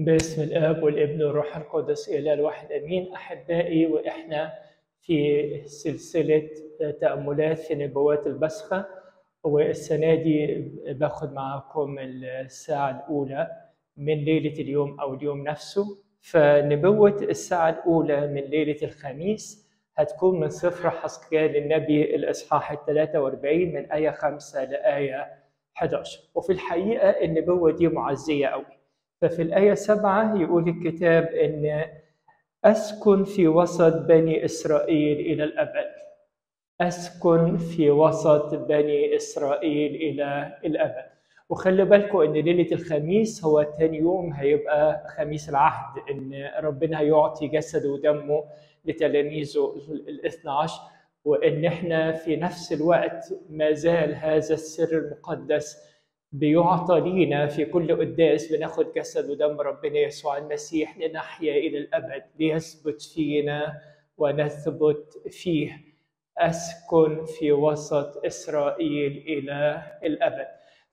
باسم الآب والابن والروح القدس إله الواحد أمين. أحبائي، وإحنا في سلسلة تأملات في نبوات البسخة، والسنة دي باخد معاكم الساعة الأولى من ليلة اليوم أو اليوم نفسه. فنبوة الساعة الأولى من ليلة الخميس هتكون من سفر حزقيال النبي الإصحاح 43 من آية 5 لآية 11. وفي الحقيقة النبوة دي معزية قوي. ففي الآية 7 يقول الكتاب إن أسكن في وسط بني إسرائيل إلى الأبد. أسكن في وسط بني إسرائيل إلى الأبد. وخلي بالكم إن ليلة الخميس هو تاني يوم هيبقى خميس العهد، إن ربنا هيعطي جسده ودمه لتلاميذه ال12، وإن إحنا في نفس الوقت ما زال هذا السر المقدس بيعطى لينا في كل قداس، بناخد جسد ودم ربنا يسوع المسيح لنحيا إلى الأبد، ليثبت فينا ونثبت فيه. أسكن في وسط إسرائيل إلى الأبد.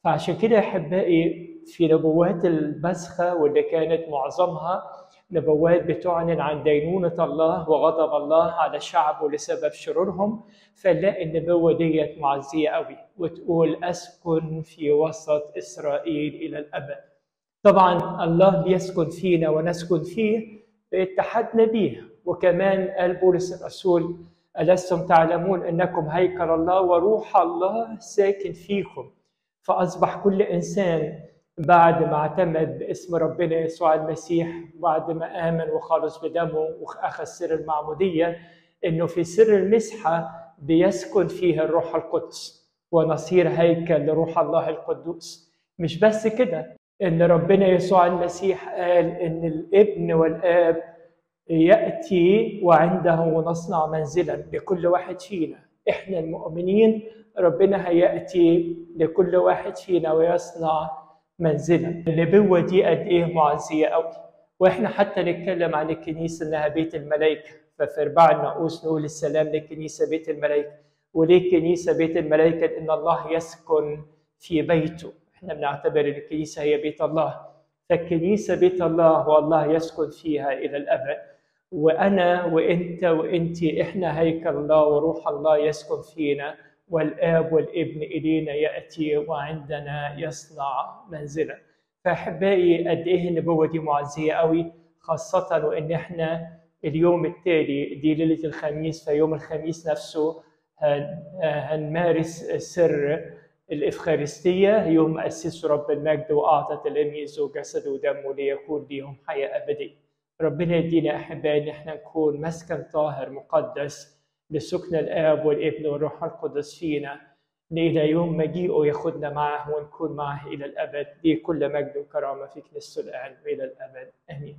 فعشان كده يا أحبائي في نبوات البسخة، واللي كانت معظمها نبوات بتعلن عن دينونة الله وغضب الله على شعبه لسبب شرورهم، فنلاقي النبوة ديت معزية قوي وتقول أسكن في وسط إسرائيل إلى الأبد. طبعا الله بيسكن فينا ونسكن فيه باتحادنا بيه. وكمان قال بولس الرسول: ألستم تعلمون أنكم هيكل الله وروح الله ساكن فيكم. فأصبح كل إنسان بعد ما اعتمد باسم ربنا يسوع المسيح، بعد ما آمن وخلص بدمه وأخذ سر المعمودية، إنه في سر المسحة بيسكن فيه الروح القدس ونصير هيكل لروح الله القدوس. مش بس كده، إن ربنا يسوع المسيح قال إن الابن والآب يأتي وعنده نصنع منزلا لكل واحد فينا. إحنا المؤمنين ربنا هيأتي لكل واحد فينا ويصنع منزلا. النبوة دي قد إيه معزية قوي. وإحنا حتى نتكلم عن الكنيسة إنها بيت الملائكة، ففي أرباع الناقوس نقول السلام للكنيسة بيت الملائكة. وليه الكنيسة بيت الملائكة؟ لأن الله يسكن في بيته. إحنا بنعتبر إن الكنيسة هي بيت الله، فالكنيسة بيت الله والله يسكن فيها إلى الأبد. وأنا وإنت وإنتي إحنا هيكل الله وروح الله يسكن فينا، والآب والابن إلينا يأتي وعندنا يصنع منزلا. فأحبائي قد إيه النبوة دي معزية قوي، خاصة وإن إحنا اليوم التالي دي ليلة الخميس، فيوم الخميس نفسه هنمارس سر الإفخارستية، يوم أسسه رب المجد وأعطى تلاميذه جسده ودمه ليكون ليهم حياة أبدية. ربنا يدينا أحبائي إن إحنا نكون مسكن طاهر مقدس لسكن الآب والابن والروح القدس فينا إلى يوم مجيئه ياخدنا معه ونكون معه إلى الأبد. ليه كل مجد وكرامة في كنيسته الآن وإلى الأبد، آمين.